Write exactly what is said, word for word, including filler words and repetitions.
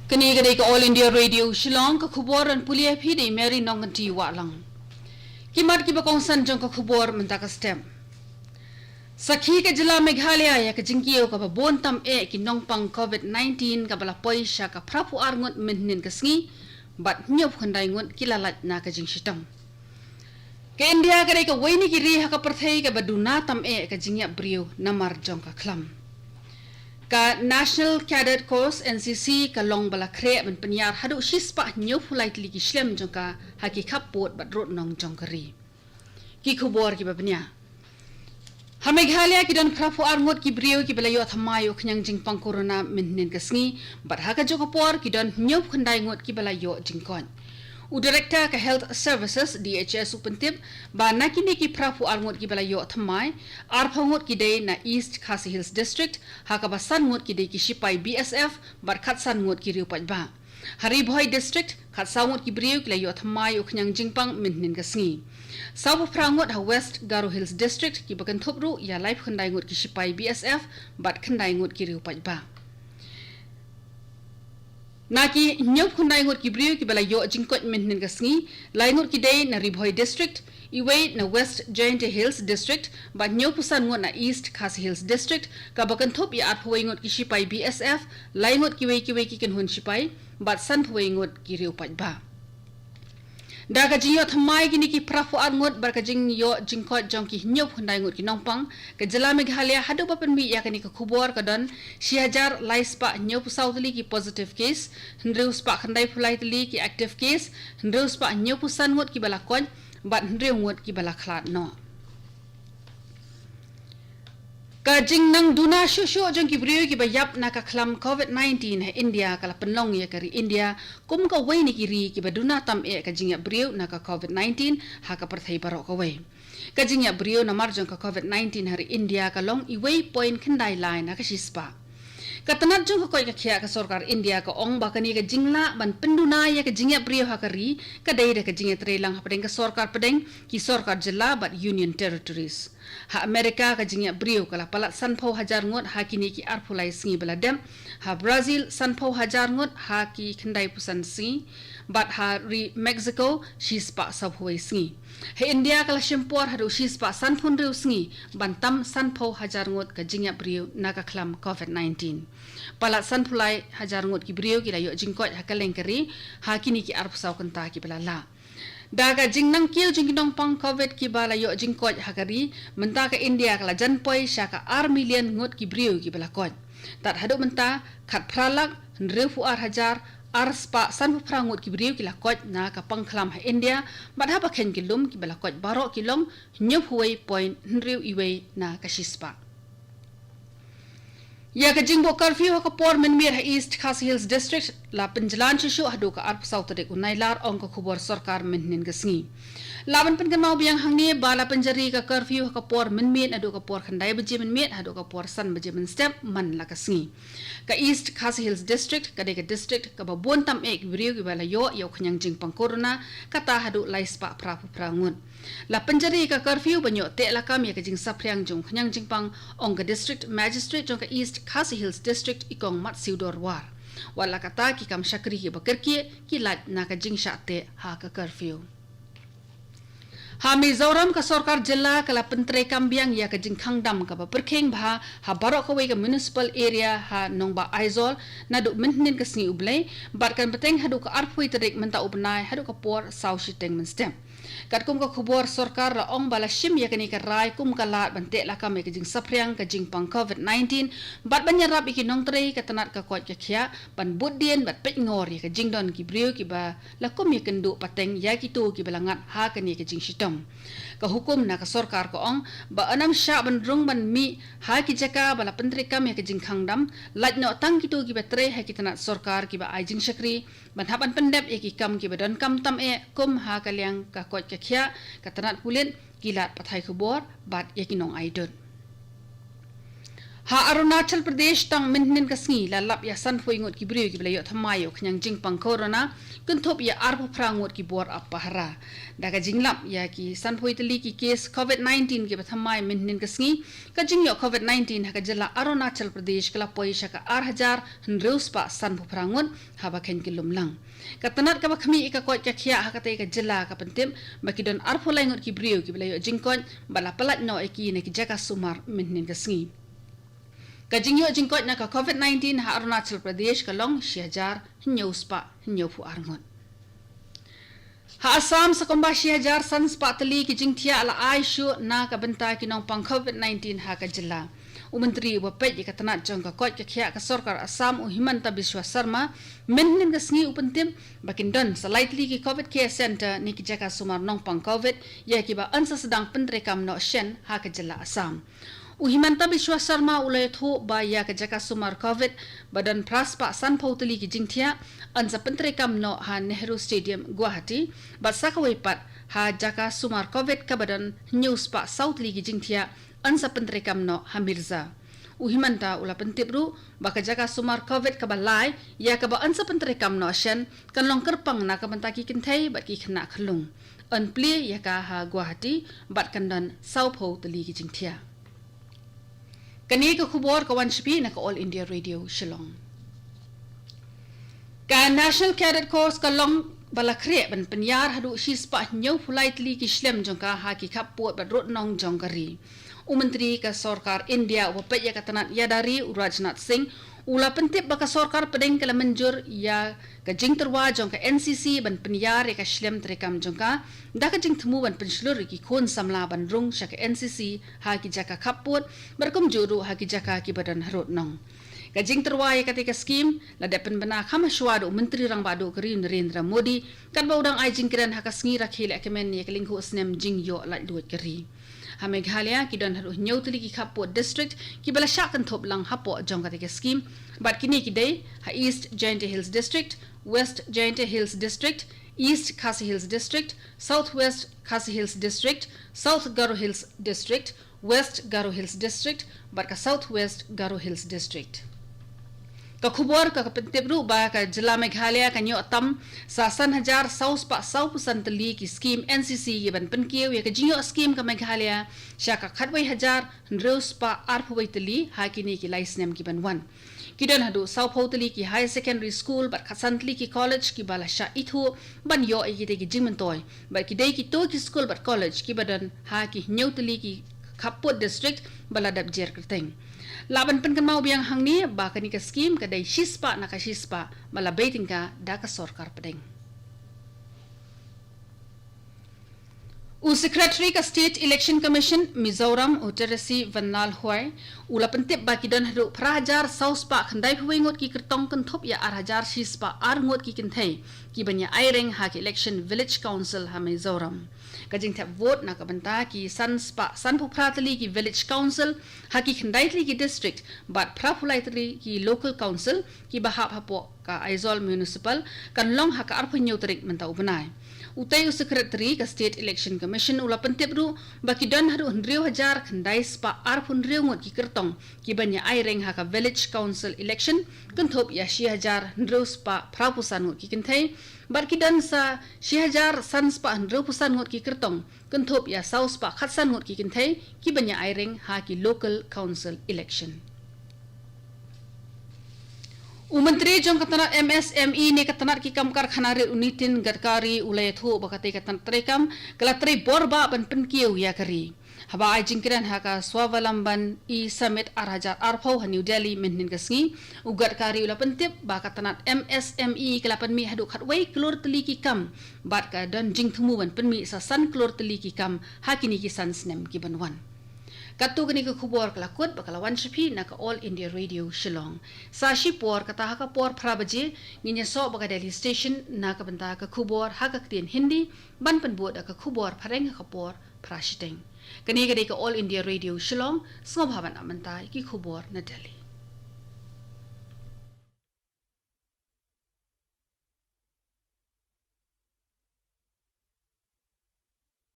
Kane ka dei ka All India Radio Shillong, ka khubor ban pule ïa phi da i Mary Nongkynti Wahlang. Ki mat kiba kongsan jong ka khubor mynta ka step. Sakhi ka jylla Meghalaya ïa ka jingkiew kaba bun tam eh ki nongpang covid nineteen kaba la poi sha ka phra phew ar ngut mynhynnin ka sngi, bad hynñiew phew khyndai ngut ki la lait na ka jingshitom. Ka India ka dei kawei na ki ri ha ka pyrthei kaba duna tam eh ka jingïap briew namar jong ka khlam. Ka National Cadet Corps, N C C, ka long ba la khreh ban pynïar haduh shispah hynñiew phew lai tylli ki shlem jong ka ha ki khappud bad rud nong jong ka ri. Ki khubor kiba bniah. Ha Meghalaya ki don phra phew ar ngut ki briew kiba la ïoh thymmai ïa u khñiang jingpang corona mynhynnin ka sngi, bad ha kajuh ka por ki don hynñiew phew khyndai ngut kiba la ïoh jingkoit. U Director ka Health Services, D H S, u pyntip ba na kine ki phra phew ar ngut kiba la ïoh thymmai, ar phew ngut ki dei na East Khasi Hills District, ha kaba san ngut ki dei ki shipai B S F, bad khatsan ngut ki riew paidbah. Ha Ri Bhoi District, khatsaw ngut ki briew ki la ïoh thymmai ïa u khñiang jingpang mynhynnin ka sngi. Saw phew phra ngut ha West Garo Hills District, kiba kynthup ruh ïa lai phew khyndai ngut ki shipai B S F, bad khyndai ngut ki riew paidbah. Na ki hynñiew phew khyndai ngut ki briew kiba la ïoh jingkoit mynhynnin ka sngi, lai ngut ki dei na Ri Bhoi District, iwei na West Jaintia Hills District, bad hynñiew phew san ngut na East Khasi Hills District, kaba kynthup ïa ar phew wei ngut ki shipai B S F, lai ngut kiwei kiwei ki kynhun shipai, bad san phew wei ngut ki riew paidbah. Da ka jingïoh thymmai kine ki phra phew ar ngut bad ka jingïoh jingkoit jong ki hynñiew phew khyndai ngut ki nongpang, ka jylla Meghalaya haduh ba pynmih ïa kane ka khubor ka don shi hajar lai spah hynñiew phew saw tylli ki positive case, hynriew spah khyndai phew lai tylli ki active case, hynriew spah hynñiew phew san ngut kiba la koit, bad hynriew ngut kiba la khlad noh. Ka jingnang duna shuh shuh jong ki briew kiba ïap na ka khlam covid nineteen ha India ka la pynlong ïa ka ri India kum kawei na ki ri kiba duna tam eh ka jingïap briew na ka covid nineteen ha ka pyrthei baroh kawei. Ka jingïap briew namar jong ka covid nineteen ha ri India ka long iwei point khyndai lai na ka shispah. Ka tnat jong ka koit ka khiah ka sorkar India ka ong ba kane ka jinglah ban pynduna ïa ka jingïap briew ha ka ri ka dei da ka jingïatreilang hapdeng ka sorkar pdeng, ki sorkar jylla bad Union Territories. Ha America ka jingïap briew ka la palat san phew hajar ngut ha kine ki ar phew lai sngi ba la dep. Ha Brazil san phew hajar ngut ha ki khyndai phew san sngi. Bad ha ri Mexico shispah saw phew wei sngi. Ha India ka la shim por haduh shispah san phew hynriew sngi ban tam san phew hajar ngut ka jingïap briew na ka khlam covid nineteen. Palat san phew lai hajar ngut ki briew ki la ïoh jingkoit ha kylleng ka ri ha kine ki ar phew saw kynta kiba la lah. Da ka jingnang kiew jong ki nongpang covid kiba la ïoh jingkoit ha ka ri, mynta ka India ka la jan poi sha ka ar million ngut ki briew kiba la koit. Tad haduh mynta, khatphra lak hynriew phew ar hajar ar spah san phew phra ngut ki briew ki la koit na ka pangkhlam ha India, bad haba khein ki lum kiba la koit baroh ki long hynñiew phew wei point hynriew iwei na ka shispah. Ïa ka jingbuh curfew ha ka por mynmiet ha East Khasi Hills District la pynjlan shuh shuh haduh ka ar phew saw tarik u Nailar, ong ka khubor sorkar mynhynnin ka sngi. Lah ban pynkynmaw biang hangne ba la pynjari ka curfew ha ka por mynmiet naduh ka por khyndai baje mynmiet haduh ka por san baje mynstep man la ka sngi. Ka East Khasi Hills District ka dei ka district kaba bun tam eh ki briew kiba la ïoh ïa u khñiang jingpang corona, kata haduh lai spah phra phew phra ngut. La pynjari ka curfew ban ïoh teh lakam ïa ka jingsaphriang jong u khñiang jingpang, ong ka District Magistrate jong ka East Khasi Hills District, i Kong Matsiewdor War. Wat la kata, ki kam shakri kiba kyrkieh ki lait na ka jingshah teh ha ka curfew. Ha Mizoram, ka sorkar jylla ka la pyntreikam biang ïa ka jingkhang dam kaba pyrkhing bha ha baroh kawei ka municipal area ha Nongbah Aizawl naduh mynhynnin ka sngi U Blei, bad kan bteng haduh ka ar phew tarik mynta u bnai haduh ka por saw shiteng mynstep. Katkum ka khubor, sorkar la ong ba la shim ïa kane ka rai kum ka lad ban teh lakam ïa ka jingsaphriang ka jingpang covid nineteen, bad ban ïarap ïa ki nongtrei ka tnat ka koit ka khiah ban bud dien bad peit ngor ïa ka jingdon ki briew kiba la kum ïakynduh pateng ïa kito kiba la ngat ha kane ka jingshitom. Ka hukum na ka sorkar ka ong ba ynnym shah ban rung ban mih ha ki jaka ba la pyntreikam ïa ka jingkhang dam, lait noh tang kito kiba trei ha ki tnat sorkar kiba ai jingshakri, ban hap ban pyndep ïa ki kam kiba donkam tam eh, kum ha ka liang ka koit ka khiah, ka tnat pulit, ki lad pathai khubor bad ïa ki nongai dud. Ha Arunachal Pradesh tang mynhynnin ka sngi la lap ïa sanphew ngut ki briew kiba la ïoh thymmai ïa u khñiang jingpang corona, kynthup ïa arphew phra ngut ki bor ap pahara. Da ka jinglap ïa ki sanphew tylli ki case COVID nineteen kiba thymmai mynhynnin ka sngi, ka jingïoh COVID nineteen ha ka jylla Arunachal Pradesh ka la poi sha ka ar hajar hynriew spah sanphew phra ngut, haba kheiñ ki lumlang. Ka tnat kaba khmih ïa ka koit ka khiah ha katei ka jylla ka pyntip ba ki don arphew lai ngut ki briew kiba la ïoh jingkoit bad la pyllait noh ïa ki na ki jaka sumar mynhynnin ka sngi. Ka jingïoh jingkoit na ka COVID nineteen ha Arunachal Pradesh ka long shi hajar hynñiew spah hynñiewphew ar ngut. Ha Assam, sa kumba shi hajar san spah tylli ki jingthiah la ai shuh na ka bynta ki nongpang COVID nineteen ha ka jylla. U Myntri uba peit ïa ka tnat jong ka koit ka khiah ka sorkar Assam, u Himanta Biswa Sarma, mynhynnin ka sngi u pyntip ba kin don sa lai tylli ki COVID Care Centre ne ki jaka sumar nongpang COVID ïa kiba yn sa sdang pyntreikam noh shen ha ka jylla Assam. U Himanta Biswa Sarma u la ïathuh ba ïa ka jaka sumar COVID ba don phra spah sanphew tylli ki jingthiah yn sa pyntreikam noh ha Nehru Stadium, Guwahati, bad sa kawei pat ha jaka sumar COVID kaba don hynñiew spah saw tylli ki jingthiah yn sa pyntreikam noh ha Mirza. U Himanta u la pyntip ruh ba ka jaka sumar COVID kaba lai ïa kaba yn sa pyntreikam noh shen kan long kyrpang na ka bynta ki kynthei bad ki khynnah khyllung. Yn plie ïa ka ha Guwahati bad kan don sawphew tylli ki jingthiah. Kane ka khubor ka wan sha phi na ka All India Radio Shillong. Ka National Cadet Corps ka long ba la khreh ban pynïar haduh shi spah hynñiewphew lai tylli ki shlem jong ka ha ki khappud bad rud nong jong ka ri. U Myntri ka Sorkar India uba peit ïa ka tnat ïada ri, u Rajnath Singh, u la pyntip ba ka Sorkar Pdeng ka la mynjur ïa ka jingtyrwa jong ka N C C ban pynïar ïa ka shlem treikam jong ka, da ka jingthmu ban pynshlur ïa ki khun samla ban rung sha ka N C C ha ki jaka khappud bad kumjuh ruh ha ki jaka kiba don harud nong. Ka jingtyrwa ïa katei ka skhim la dep pynbna kham hashwa da u Myntri Rangbah Duh ka ri, u Narendra Modi, katba u dang ai jingkren ha ka sngi rakhe lehkmen ïa ka lyngkhuh snem jingïoh laitluid ka ri. Ha Meghalaya ki don haduh hynñiew tylli ki khappud district kiba la shah kynthup lang hapoh jong katei ka skhim, bad kine ki dei ha East Jaintia Hills District, West Jaintia Hills District, East Khasi Hills District, South West Khasi Hills District, South Garo Hills District, West Garo Hills District bad ka South West Garo Hills District. Ka khubor ka, ka pyntip ruh ba ka jylla Meghalaya kan ïoh tam sa san hajar saw spah sawphew san tylli ki skhim N C C ïa ban pynkiew ïa ka jingïoh skhim ka Meghalaya sha ka khatwei hajar hynriew spah arphew wei tylli ha kine ki lai snem kiban wan. Ki don haduh sawphew tylli ki higher secondary school bad khatsan tylli ki college kiba la shah ithuh ban ïoh ïa kitei ki jingmyntoi, bad ki dei kito ki skul bad college kiba don ha ki hynñiew tylli ki khappud district ba la dep jer kyrteng. Lah ban pynkynmaw biang hangne ba kane ka skhim ka dei shispah na ka shispah ba la bei tyngka da ka Sorkar Pdeng. U Secretary ka State Election Commission Mizoram, u Teresi Vanlalhoi, u la pyntip ba ki don haduh phra hajar saw spah khyndaiphew wei ngut ki kyrtong kynthup ïa ar hajar shispah ar ngut ki kynthei kiban ïa aireng ha ki election Village Council ha Mizoram. Ka jingthep vote na ka bynta ki san spah sanphew phra tylli ki Village Council ha ki khyndai tylli ki district bad phraphew lai tylli ki Local Council kiba hap hapoh ka Aizawl Municipal kan long ha ka arphew hynñiew tarik mynta u bnai. Utei u Secretary ka State Election Commission u la pyntip ruh ba ki don haduh hynriew hajar khyndai spah arphew hynriew ngut ki kyrtong kiban ïa aireng ha ka Village Council election, kynthup ïa shi hajar hynriew spah phraphew san ngut ki kynthei, bad ki don sa shi hajar san spah hynriewphew san ngut ki kyrtong, kynthup ïa saw spah khatsan ngut ki kynthei kiban ïa aireng ha ki Local Council election. U Myntri jong ka tnat M S M E ne ka tnat ki kam karkhana rit, u Nitin Gadkari, u la ïathuh ba katei ka tnat treikam ka la trei bor bah ban pynkiew ïa ka ri. Haba ai jingkren ha ka Swavalambhan E-Summit ar hajar arphew ha New Delhi mynhynnin ka sngi, u Gadkari u la pyntip ba ka tnat M S M E ka la pynmih haduh khatwei klur tylli ki kam bad ka don jingthmu ban pynmih sa san klur tylli ki kam ha kine ki san snem kiban wan. Katto kane ka khubor ka la kut bad ka la wan sha phi na ka All India Radio Shillong. Sa shipor kata ha ka por phra baje ngin ïasoh bad ka Delhi Station na ka bynta ka khubor ha ka ktien Hindi, ban pynbud da ka khubor phareng ha ka por phra shiteng. Kane ka dei ka All India Radio Shillong, sngewbha ban ap mynta ïa ki khubor na Delhi.